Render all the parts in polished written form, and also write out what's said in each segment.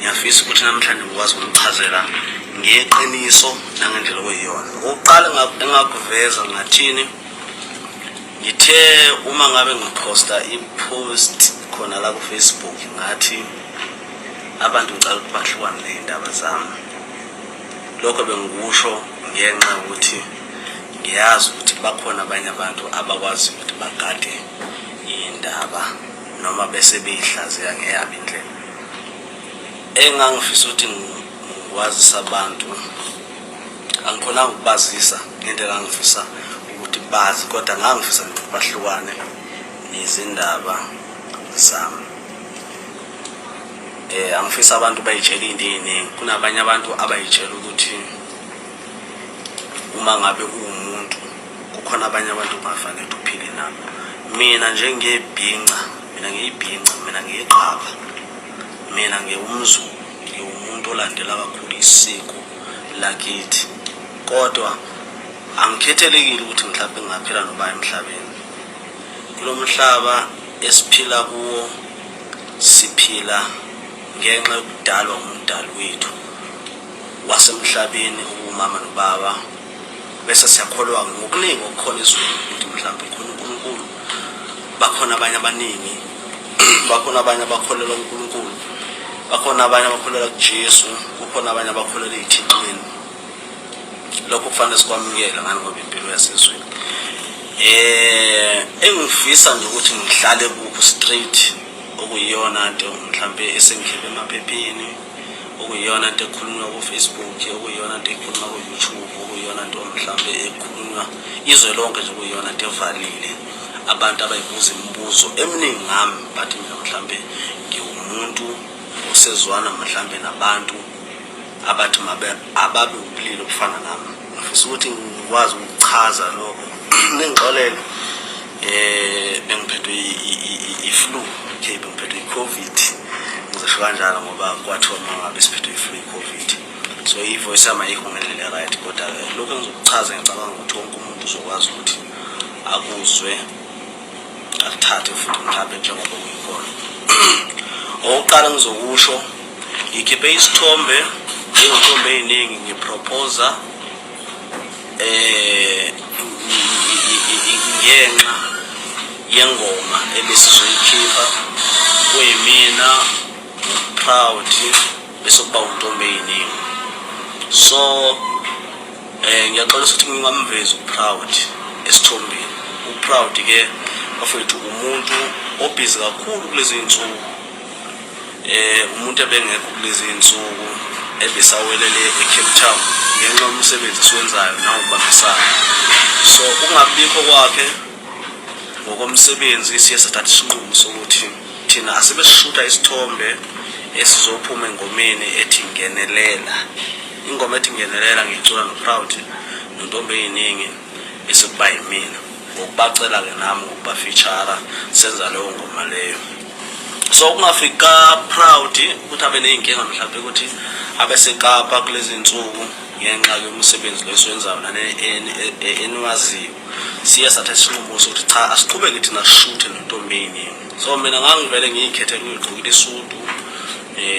Ngiyafisa ukuthi namhlanje ngikwazi ukunichazela ngeqiniso nangendlela okuyiyona. Okokuqala engakuveza ngathini, ngithe uma ngabe ngiphosta i-post khona la ku-Facebook ngathi abantu ngicela ukuthi bahlukane ney'ndaba zami. Lokho bengikusho ngenxa yokuthi ngiyazi ukuthi bakhona abanye abantu abakwazi ukuthi bagade iy'ndaba noma bese beyihlaziya ngeyabo indlela. Engangifisa ukuthi ngikwazise abantu, angikhonanga ukubazisa ngendlela engangifisa ukuthi bazi, kodwa ngangifisa nje ukuthi bahlukane nezindaba zami. Angifisa abantu bayitshele into ey'ningi. Kunabanye abantu abayitshela ukuthi uma ngabe uwumuntu kukhona abanye abantu ongafanele ukuthi uphile nabo. Mina njengebhinca, mina ngiyibhinca, mina ngiyiqaba, mina ngiwumZulu, ngiwumuntu olandela kakhulu isiko lakithi, kodwa angikhethelekile ukuthi mhlawumbe ngingaphila noba emhlabeni. Kulo mhlaba esiphila kuwo siphila ngenxa yokudalwa ngumdali wethu wasemhlabeni okuwumama nobaba, bese siyakholwa ngokuningi okukhona ezweni ukuthi mhlawumbe khona uNkulunkulu, bakhona abanye abaningi, bakhona abanye abakholelwa kuNkulunkulu, bakhona abanye abakholelwa kuJesu, kukhona abanye abakholelwa ey'thixweni. Lokho kufanele sikwamukele ngani ngoba impilo yasezweni. Engifisa nje ukuthi ngihlale kukho straight okuyiyona nto mhlampe esengikhiphe emaphepheni, okuyiyona nto ekhulunywa ku-Facebook, okuyiyona nto ekhulunywa ku-YouTube, okuyiyona nto mhlampe ekhulunywa izwe lonke nje, okuyiyona nto evalile abantu abayibuza imibuzo eminingi ngami, bathi mina mhlampe ngiwumuntu osezwana mhlampe nabantu abathi mabe ababe ubulili obufana nami. Ngifisa ukuthi ngikwazi ukuchaza lokho, ningixolele. Bengiphethwe i-flu, okay, bengiphethwe i-COVID, ngizosho kanjalo ngoba kwathiwa uma ngabe siphethwe i-flu, i-COVID, so i-voice yami ayikho ngendlela e-right, kodwa-ke lokhu engizokuchaza ngicabanga ukuthi wonke umuntu uzokwazi ukuthi akuzwe, akuthathe futhi mhlawumbe njengoba kuyikhona. Okokuqala ngizokusho, ngikhiphe isithombe njengentombi ey'ningi ngiproposa ngenxa yengoma ebesizoyikhipha, kuyimina proud bese kuba untombi ey'ningi. So ngiyaxolisa ukuthi ngingamvezi uProud esithombeni. UProud ke bafethu umuntu obhizi kakhulu kulezi zinsuku, umuntu ebengekho kulezi zinsuku, ebesawelele eCape Town ngenxa yomsebenzi esiwenzayo nangokubambisana. So ukungabikho kwakhe ngokomsebenzi siye sathatha isinqumo sokuthi thina asibe sishutha isithombe esizophuma engomeni ethi Ngenelela. Ingoma ethi Ngenelela ngiyicula noProud nontombi ey'ningi, bese kuba yimina ngokubacela-ke nami ngokubafeature senza leyo ngoma leyo. So ukungafiki ka-Proud ukuthi abe ney'nkinga mhlawumbe ukuthi abe seKapa kulezi nsuku ngenxa yomsebenzi lo esiwenzayo nane eniwaziyo, siye sathatha isinqumo sokuthi cha, asiqhubeke thina sishuthe nontombi ey'ningi. So mina ngangivele ngiyikhethele ngiyigqokile isudu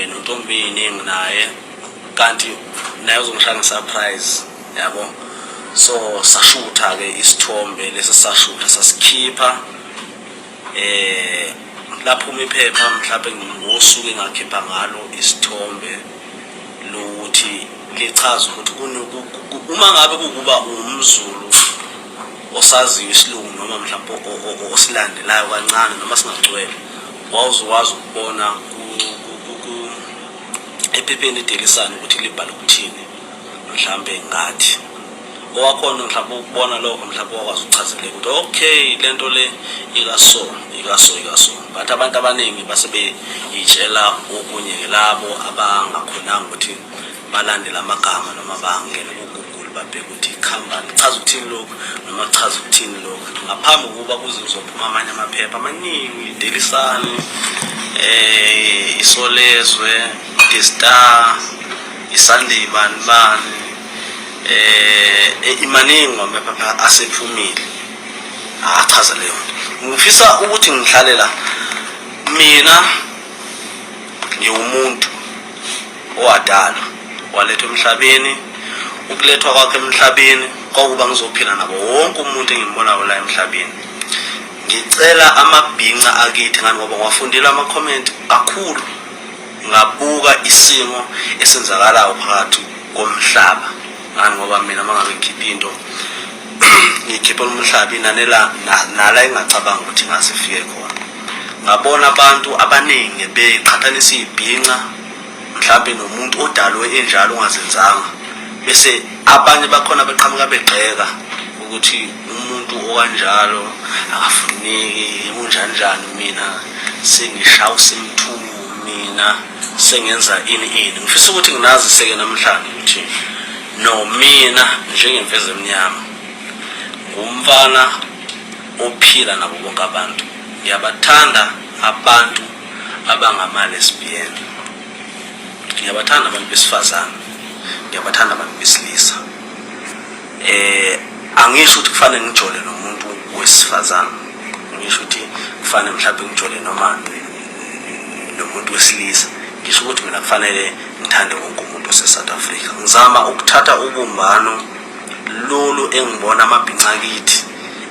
nontombi ey'ningi naye, kanti naye uzongishaya nge-surprise yabo. So sashutha-ke isithombe lesi, sashutha sasikhipha, laphuma iphepha mhlawumbe ngosuku engakhipha ngalo isithombe lokuthi lichaza ukuthi uma ngabe kukuba uwumZulu osaziyo isilungu noma mhlawumbe osilandelayo kancane noma singagcwele, wawuzokwazi ukubona ephepheni iDaily Sun ukuthi libhale ukuthini mhlambe ngathi owakhona mhlawumbe ukubona lokho, mhlawumbe wakwazi ukuchazeleka ukuthi okay, lento le ikaso ikaso ikaso. But abantu abaningi base beyitshela okunye labo abangakhonanga ukuthi balandele amagama noma bangene ku-Google babheke ukuthi khambani chaza ukuthini lokhu noma chaza ukuthini lokhu ngaphambi kokuba kuze kuzophuma amanye amaphepha amaningi, iDaily Sun, Isolezwe, The Star, iSunday, bani bani, imaningi amaphepha asephumile achaza leyo nto. Ngifisa ukuthi ngihlale la, mina ngiwumuntu. owadalwa walethwa emhlabeni. Ukulethwa kwakhe emhlabeni kwakuba ngizophila nabo wonke umuntu engimbonayo la emhlabeni. Ngicela amabhinca akithi ngani ngoba ngiwafundile ama-comment kakhulu, ngabuka isimo esenzakalayo phakathi komhlaba ngani ngoba mina uma ngabe ngikhipha into ngikhipha umhlaba inanela nala engingacabanga ukuthi ngase ifike khona. Ngabona abantu abaningi beqhathanisa ibhinca mhlampe nomuntu odalwe enjalo ongazenzanga, bese abanye bakhona beqhamuka begxeka ukuthi umuntu okanjalo akafuneki unjani njani, mina sengishaya usimthuku, mina sengenza ini ini. Ngifisa ukuthi nginazise-ke namhlanje ukuthi no mina njengemfezi emnyama ngumfana ophila nabo bonke abantu. Ngiyabathanda abantu abangama-lesbian, ngiyabathanda abantu besifazane, ngiyabathanda abantu besilisa. Angisho ukuthi kufanele ngijole nomuntu wesifazane, ngisho ukuthi kufanele mhlawumbe ngijole noma nomuntu wesilisa. Ngisho ukuthi mina kufanele ngithande wonke umuntu ose-South Africa. Ngizama ukuthatha ubumbano lolu engibona amabhinca akithi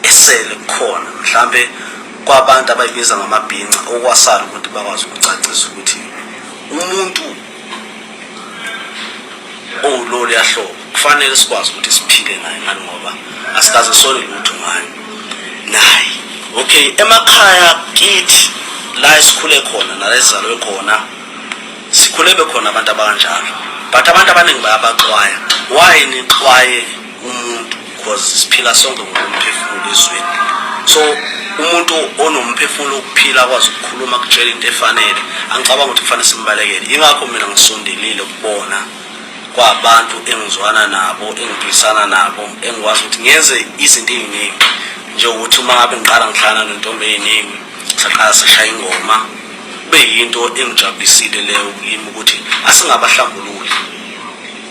esele kukhona mhlambe kwabantu abayibiza ngamabhinca, okwasala ukuthi bakwazi ukucacisa ukuthi umuntu owulolu yahlobo kufanele sikwazi ukuthi siphile naye ngani ngoba asikaze sole lutho ngayo naye. Okay, emakhaya kithi la esikhule khona nala esizalwe khona sikhule bekhona abantu abanjalo, but abantu abaningi bayabaxwaya. Why nixwaye umuntu? Because siphila sonke ngokomphefumulo ezweni. So umuntu onomphefumulo wokuphila akwazi ukukhuluma kutshela into efanele, angicabanga ukuthi kufanele simbalekele. Ingakho mina ngisondelile kubona kwabantu engizwana nabo, engiphilisana nabo, engikwazi ukuthi ngenze izinto ey'ningi, njengokuthi uma ngabe ngiqala ngihlangana nentombi ey'ningi saqala sashaya ingoma, kube yinto engijabulisile leyo kimi ukuthi asingabahlambululi.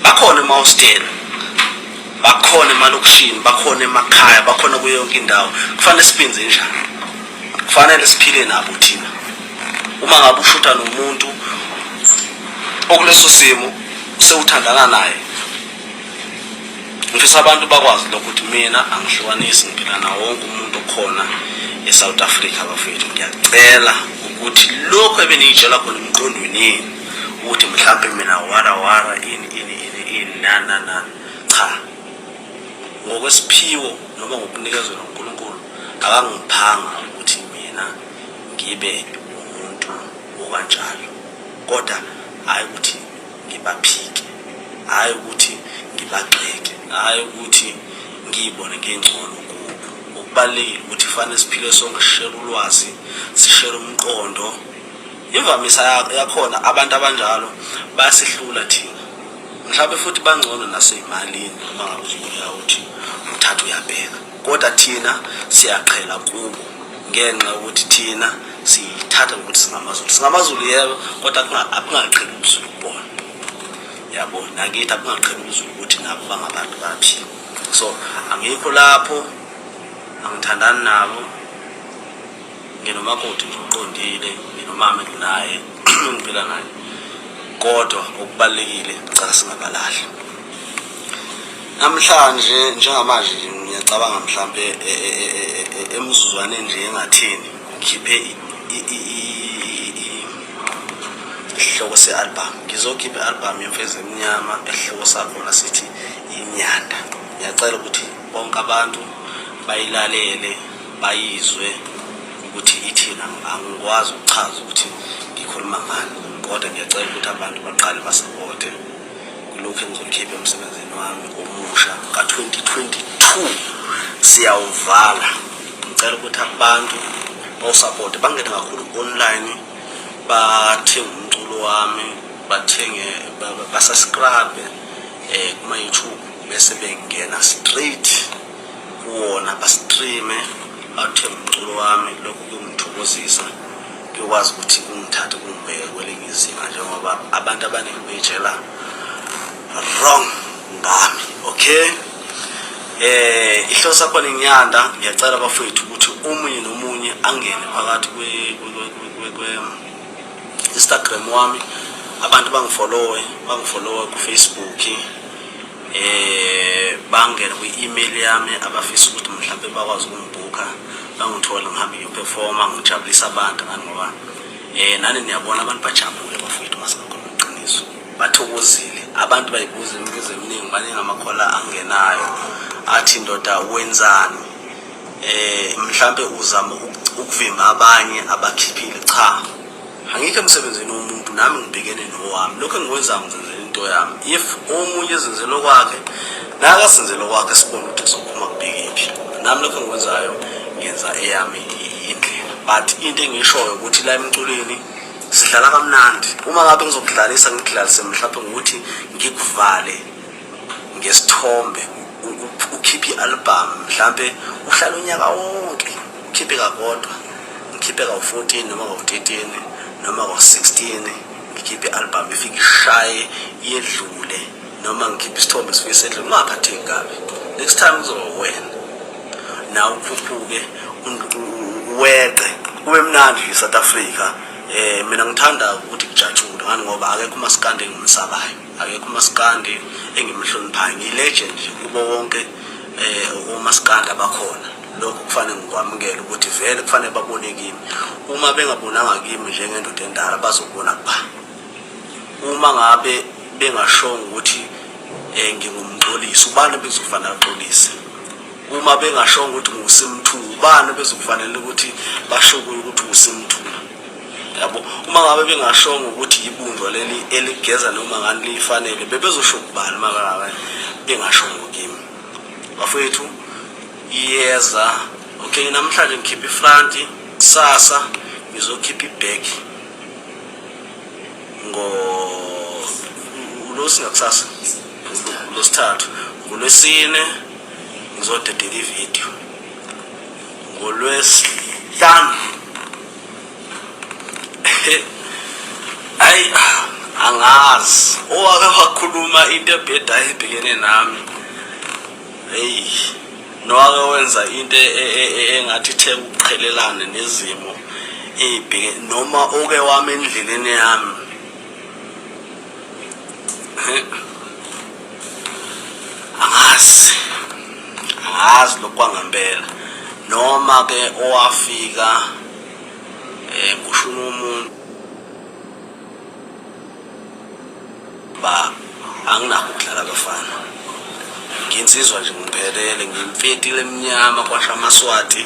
Bakhona emahostela, bakhona emalokishini, bakhona emakhaya, bakhona kuyo yonke indawo. Kufanele sipinze njani? Kufanele siphile nabo thina. Uma ngabe ushutha nomuntu okuleso simo sewuthandana naye, ngifisa abantu bakwazi lokho ukuthi mina angihlukanisi, ngiphila nawo wonke umuntu okhona e-South Africa. Bafethu, ngiyacela ukuthi lokhu ebeniyitshela khona emqondweni yenu ukuthi mhlampe mina wara wara ini ini ini ini na na na, cha, ngokwesiphiwo noma ngokunikezwa noNkulunkulu akangiphanga ukuthi mina ngibe umuntu okanjalo, kodwa hayi ukuthi ngibaphike, hhayi ukuthi ngibagxeke, hhayi ukuthi ngiyibone ngingcono kubo. Okubalulekile ukuthi kufanele siphile sonke, sishere ulwazi, sishere umqondo. Imvamisa yakhona abantu abanjalo bayasihlula thina, mhlawumbe futhi bangcono nasey'malini uma ngabe uzobukeka ukuthi uthatha uyabheka, kodwa thina siyaqhela kubo ngenxa yokuthi thina siyithatha ngokuthi singamaZulu. SingamaZulu yebo, kodwa akungaqheli ubuZulu kubona, yabo. Nakithi akungaqheli ubuZulu ukuthi nabo bangabantu baphila. So angikho lapho, angithandani nabo, nginomakoti nje oqondile, nginomama enginaye engiphila naye, kodwa okubalulekile ngicela singabalahli. Namhlanje njengamanje nje ngiyacabanga mhlampe emzuzwaneni nje engathini ngikhiphe isihloko se-album. Ngizokhipha i-album yemfezi emnyama, esihloko sakhona sithi Inyanda. Ngiyacela ukuthi bonke abantu bayilalele, bayizwe ukuthi ithini. Angikwazi ukuchaza ukuthi ngikhuluma ngani, kodwa ngiyacela ukuthi abantu baqale basapote kulokhu engizokhipha emsebenzini wami omusha ka-2022. Siyawuvala. Ngicela ukuthi abantu bawusapote, bangene kakhulu online, bathenge umculo wami, bathenge, basubscribe kuma-YouTube, bese bengena straight kuwona, bastreame, bathenge umculo wami. Lokhu kuyongithokozisa, kuyokwazi ukuthi kungithathe kungibeke kwelinye izinga, njengoba abantu abaningi beyitshela wrong ngami. Okay, ihloso sakhona inyanda. Ngiyacela bafowethu ukuthi omunye nomunye angene phakathi kwe Instagram wami. Abantu bangifollowe, bangifollowe ku-Facebook, bangene kwi-email yami abafisa ukuthi mhlawumbe bakwazi ukungibhukha, bangithole ngihambe ngiyoperforma, ngijabulise abantu ngani ngoba nani niyabona abantu bajabule bafowethu, masingakhuluma iqiniso, bathokozile abantu, bayibuza imibuzo eminingi, baningi amakhola angenayo athi ndoda wenzani, mhlambe uzama ukuvimba abanye abakhiphile. Cha, angikho emsebenzini womuntu, nami ngibhekene nowami. Lokho engikwenzayo ngizenzela into yami. If omunye ezenzela okwakhe, nakazenzela okwakhe, sibone ukuthi kuzophuma kubhekephi. Nami lokho engikwenzayo ngenza eyami indlela, but into engishoyo ukuthi la emculweni sidlala kamnandi. Uma ngabe ngizokudlalisa, ngikudlalise mhlawumbe ngokuthi ngikuvale ngesithombe, ukhiphe i-album, mhlampe uhlala unyaka wonke ukhiphe kakodwa, ngikhiphe kawu-14 noma kawu-13 noma kawu-16, ngikhiphe i-album ifike ishaye yedlule, noma ngikhiphe isithombe sifike sedlule, ungaphatheki kabi. Next time kuzoba wena nawe, ukhuphuke weqe, kube mnandi nje South Africa. Mina ngithanda ukuthi kujatshulwe ngani ngoba akekho umasikandi engimsabayo, akekho umasikandi engimhloniphayo, ngiyi-legend nje kubo wonke omasikandi abakhona. Lokho kufanele ngikwamukele ukuthi vele kufanele babone kimi. Uma bengabonanga kimi njengendoda endala, bazobona kuba uma ngabe bengashongo ukuthi ngingumxolisi, ubani bezokufanele axolise? Uma bengashongo ukuthi ngusimthu, ubani bezokufanele ukuthi basho kuye ukuthi usimthu? Yabo, uma ngabe bengashongo ukuthi ibunjwa leli eligeza noma ngani lifanele, bebezosho kubani uma ngabe bengashongo kimi? Bafowethu, iyeza. Okay, namhlanje ngikhipha ifront, kusasa ngizokhipha iback ngo losingakusasa losithathu, ngolwesine ngizodedela ividiyo, ngolwesihlanu ayi angazi owake wakhuluma into ebhedayo ebhekene nami. Hey, nowake wenza into engathi ithe ukuqhelelana nezimo ey'bheke noma oke wami endleleni yami, angazi, angazi lokhu kwangempela, noma ke owafika kushuna umuntu ba anginakho ukudlala abafana, nginsizwa nje, ngiphelele, ngimfetile emnyama kwasha amaswati.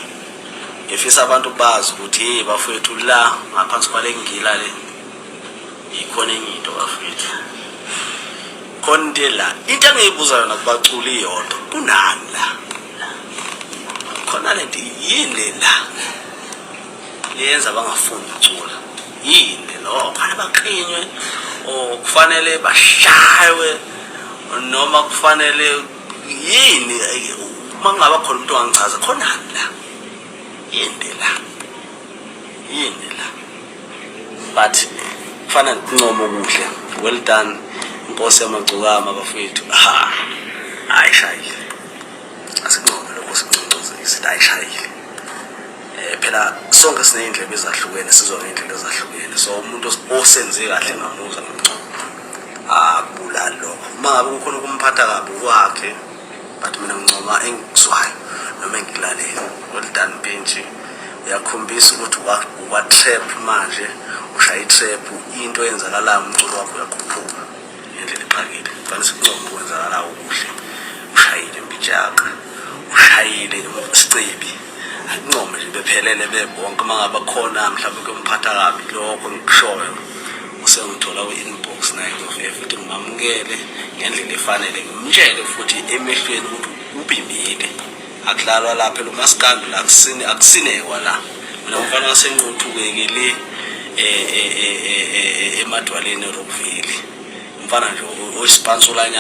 Ngifisa abantu bazi ukuthi hey bafowethu, la ngaphansi kwale ngila le ikhona enye into bafowethu, khona into la. Into engiyibuza yona kubaculi iyodwa, kunani la khona lento? Yini le la leyenza bangafuni ukucula? Yini lo kufanele baklinywe or kufanele bashaywe noma kufanele yini? Uma kungaba khona umuntu ongangichaza khonani la, yini la, yini la? But kufanele ngikuncome okuhle, well done inkosi yamagcokama bafowethu. Ha, ayishayile, asincome lokho, sikunconcoze sithi ayishayile. Phela sonke siney'ndlebe ezahlukene, sizwa ngey'ndlela ezahlukene, so umuntu osenze kahle ngamuzwa ngomncoma, akubulali lokho. Uma ngabe kukhona ukumphatha kabi kwakhe, but mina ngincoma engikuzwayo noma engikulalele. Well done Mpintshi, uyakhombisa ukuthi ukwa-trap manje, ushaya i-trap, into eyenzakalayo umculo wakho uyakhuphuka ngendlela exakile. Kufanele sikuncome okwenzakalayo okuhle. Ushayile Mpintshaka, ushayile Sicebi, akuncome nje bephelele bebonke. Uma ngabe khona mhlawumbe kuyomphatha kabi lokho engikushoyo, usengithola kwi-inbox naye, ngizofike futhi ngimamukele ngendlela efanele, ngimtshele futhi emehlweni ukuthi ubhimbile, akudlalwa lapha lo masikandi la, akusine akusinekwa la. Mina umfana wasenquthu-ke le emadwaleni eRockville, umfana nje oyisipansulanyana.